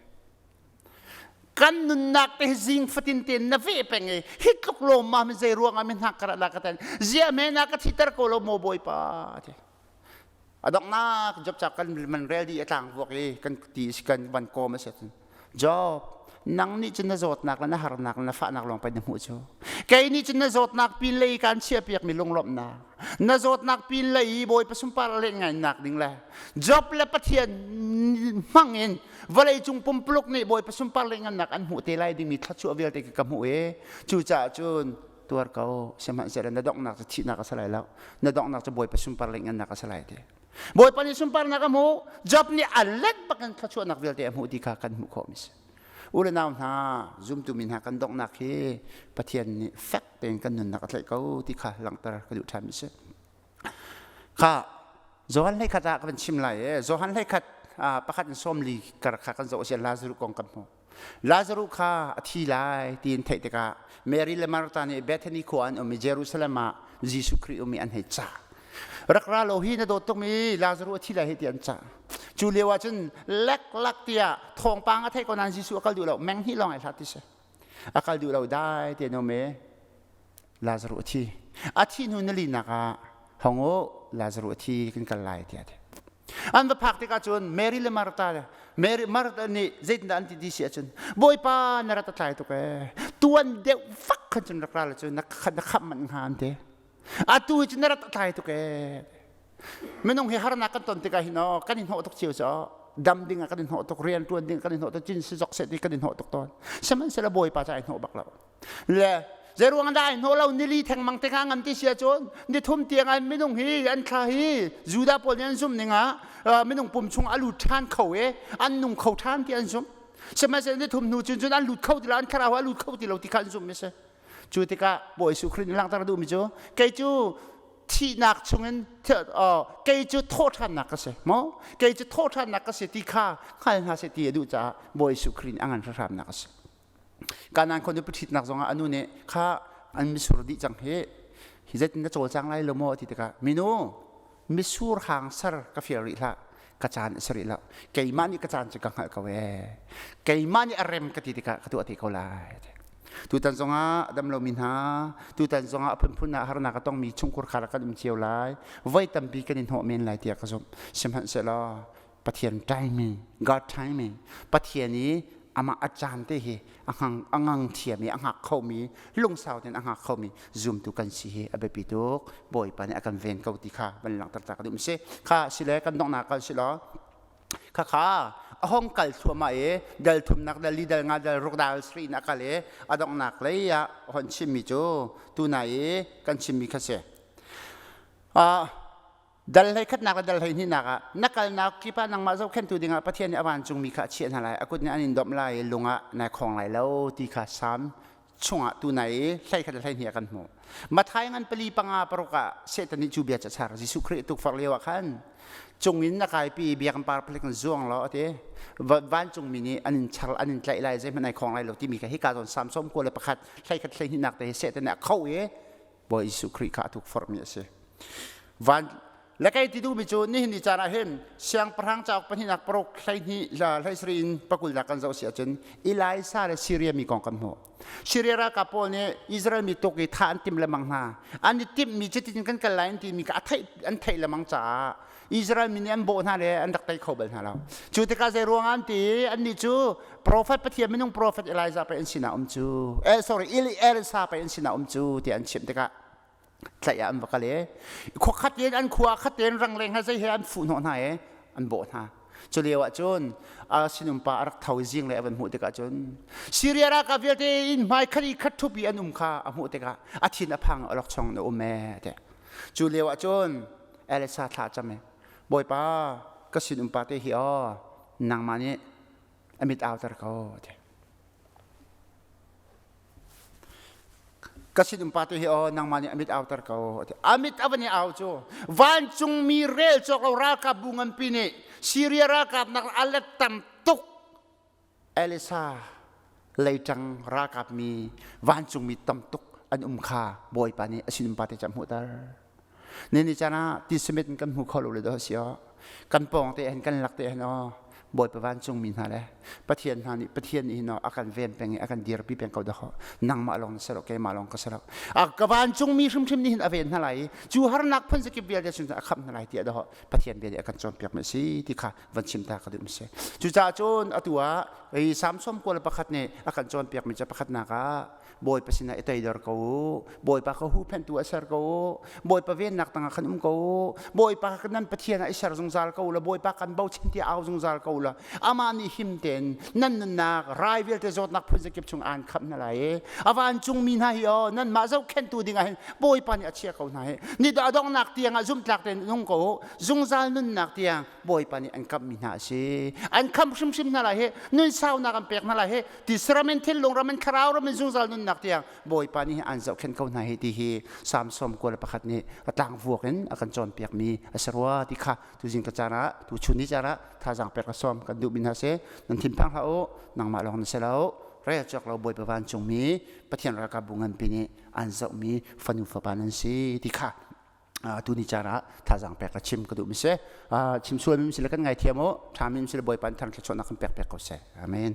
Speaker 1: "Kan nunnak te hi zing fatin te na veh peng e. Hi tluk lawmmam zei ruang ah min hnak karat la ka ten? Zia me na ka thiter ko lo maw, Bawipa?" te. A donghnak Job ca kan man rel di a tlang vuak i kan ti kan van kawm a si. "Job, nang nih cun na zawtnak le na harnak le na fahnak lawng pei na hmuh cu. Kei nih cun na zawtnak pin lei kan chiah piakmi lunglawmhnak, na zawtnak pin lei i Bawipa sunpar le ngainak ding le Job le Pathian hmang in vawlei cung pumpuluk nih Bawipa sunpar le ngannak an hmuh te lai dingmi thluachuah vialte ka hmuh i cucaah cun tuar ko. Sihmanhsehlaw na donghnak cu thihnak a si lai lo. Na donghnak cu Bawipa sunpar le ngannak a si lai," ti. Bawipa nih sunparnak a hmuh, Job nih a let bakin thluachuahnak vialte a hmuh ti kha kan hmuh khawh mi si. U le nau hna, zumtu mi hna, kan donghnak hi Pathian nih fek tein kan nunnak a tlaih ko ti kha langhter ka duh ṭhan mi si. Kha Johan 11 ah ka van chim lai e. Johan 11 pakhat in 40 kar kha kan zoh asian Lazarus kong kan hmuh. Lazarus kha a thi lai tiin theih tikah Mary le Martha nih Bethany khua an um i Jerusalem ah Jesuh Khrih um i an hei cah. "Rak ra lo hi, na dawt tukmi Lazarus a thi lai hi," ti an cah. Cu lio ah cun leklak tiah thawngpang a theih ko nain Jesuh a kal duh lo. Meng hnih lawng ai hlat ti si. A kal duh lo, dai te um i Lazarus a thi. A thi hnu nili nak ah, "Hong u, Lazarus a thi, kan kal lai," tiah a ti. An va phak tikah cun Mary le Martha, Mary Martha nih zeitindah an ti ti si ahcun, "Bawipa, na rat a tlai tuk ee. Tuan deuh fak khan cun rak ra la cu na khamh manh hnga," an ti. "Atu hi cu na rat a tlai tuk ee." Minung hi harnak kan ton tikah hin aw kan i hnawh tuk cio cu, dam ding ah kan i hnawh tuk, rian ṭuan ding kan i hnawh tuk, cin si zok seh ti kan i hnawh tuk tawn. Sihmanhsehlaw Bawipa ca ai hnawh bak lo. Le zeiruang dah ai hnawh lo? Nili thengmang te kha ngam ti si ahcun nithum tiang an minung hi an thla hi Judah pawl nih an zumh ning ah minung pum chung a lut ṭhan kho i an nung kho ṭhan ti an zumh. Sihmanhsehlaw nithum hnu cun cun an lut kho ti lo, an thlarau a lut kho ti lo ti kha an zumh mi si. Cu tikah Bawi Jesuh Khrih nih langhter duhmi cu, kei cu thihnak chungin kei cu thawhṭhannak ka si maw, kei cu thawhṭhannak ka si ti kha hngal hna seh ti a duh caah Bawi Jesuh Khrih nih a ngan hramnak a si. Kanaan khua nupi ṭhitnak zongah a nu nih, "Kha an misur dih cang hi, hi zeitin na cawlcang lai lo maw?" ti tikah, "Minu, misur hang ser ka fial rih hlah, ka caan a si rih lo. Keimah nih ka caan cu ka hngalh ko ee. Keimah nih a rem ka ti tikah ka tuah te ko lai." Tutan zongah dam lomi hna, tutan zongah a phunphun ah harnak a tongmi chungkhur khar kan um cio lai. Voi tampi kan i hnawh men lai tiah ka zumh. Sihmanhsehlaw Pathian timing, God timing, Pathian i amah a caan te hi a ngang a ngang thiam i a hngak khomi, lungsau tein a hngak khomi zumtu kan si hi a biapi tuk. Bawipa nih a kan ven ko ti kha van langhter ta ka duh si. Kha sile kan donghnak kal si law, kha kha a hong kal thluahmah i dal thumnak, dal li, dal nga, dal ruk, dal sarih in a kal i a donghnak lei ah hon chimmi cu tuna i kan chimmi kha si. Dal 11nak le dal 12nak ah, "Na kalnak kip ah nangmah zohkhenhtu dingah Pathian nih a vancungmi kha a chiah hna lai. A kut nih an in domh lai i lung ah nai khawng lai lo," ti kha Salm chungah tu nai i 11 le 12 ah kan hmuh. Matthai ngan 4, 5, 6 ah Satan nih cu bia ca char. Jesuh Khrih tukforh lio ah khan, "Cung in na kaipi, biakinn par palik in zuang law," a ti. "Vancungmi nih an in char, an in tlaih lai, zeihmanh ai khawng lai lo," timi kha hika zawn Salm 91, 11, 12nak te hi Satan nih a kho i Bawi Jesuh Khrih kha a tukforhmi a si. Van le kei ti duhmi cu, nihin ni caan ah hin Siangpahrang cauk pahnihnak 6 12 17 in 20nak kan zoh si ahcun Elisa le Syria mi kong kan hmuh. Syria ralkap pawl nih Israel mi tuk i thah an timh lengmang hna. An i timhmi cutin kan kal lai an timi kha a theih an theih lengmang caah Israel mi nih an bawh hna le an rak tei kho bal hna lo. Cu tikah zei ruang an ti annih cu profet Pathian minung profet Elijah pei an sinah um cu eh sorry Elisa pei an sinah um cu tiah an chimh tikah tlaih ah an va kal i khua khat in an khua khat tein rangleng he zei he an fuh hnawh hna i an bawh hna. Cu lio ah cun a sinum pa a rak tho i zing le a van hmuh tikah cun Syria ralkap vialte inn hmai khat i khat ṭhup i an um kha a hmuh tikah a thin a phang a lok chong na um ee ti. Cu lio ah cun Elisa thla cam i Bawipa ka sinum pa te hi aw nangmah nih a mit auter ko ti. Ka sinum pa te hi aw nangmah nih a mit auter ko a ti. A mit a van i au cu vancungmi rel cawk lo ralkap bu nganpi nih Syria ralkap nak a let tam tuk Elisa leitang ralkap mi vancungmi tam tuk an um kha Bawipa nih a sinum pa te cu a hmuhter. Ni ni caan ah tisamit in kan hmu kho lo le dah si aw. Kan pawng te hin kan lak te hin aw Bawipa vancungmi hna le Pathian hna nih Pathian nih hin aw a kan ven peng i a kan dirpi peng ko dah nangmah lawng na si lo keimah lawng ka si lo. A ka vancungmi hrimhrim nih hin a ven hna lai i cu harnak phun zakip vialte chung a khamh hna lai tiah dah Pathian bia nih a kan cawnpiak mi a si ti kha van chim ta ka duh mi si. Cucaah cun atu ah hi Salm 91 nih a kan cawnpiak mi cu pakhatnak ah Bawipa sinah i toidor ko u. Bawipa kha huhphenhtu a ser ko u. Bawipa vennak tangah khan um ko u. Bawipa kha nan Pathian ah i ser zungzal ko u law Bawipa kan bochan tiah au zungzal ko u law amah nih him tein nan nunnak rai vialte zawtnak phun zakip chung aan khamh hna lai i a vancungmi hna hi aw nanmah zohkhenhtu dingah hin Bawipa nih a chia ko hna hi ni a donghnak tiangah zumhtlak tein nung ko u zungzal nunnak tiang Bawipa nih an kamhmi hna a si. An khamh hrimhrim hna lai hi, nun saunak an pek hna lai hi, tisa ram in thinlung ram in thlarau ram in zungzal nunnak tiang Bawipa nih an zohkhenh ko hna hi ti hi Salm 91 nih a tlangvuak in a kan cawnpiakmi a si rua ti kha tuzing ka caan ah tuchun ni caan ah thazaang pek ka sawm kan duhmi hna si. Nan thinphang hlah u, nangmah lawng na si lo. Rel cawk lo Bawipa vancungmi Pathian ralkapbu nganpi nih an zohmi fanu fapa nan si ti kha tu ni caan ah thazaang pek ka chim ka duh mi si. Chim sual mi si le kan ngaithiam u. Ṭha mi si le Bawipa nih thang thluachuahnak kan pek pek ko seh. Amen.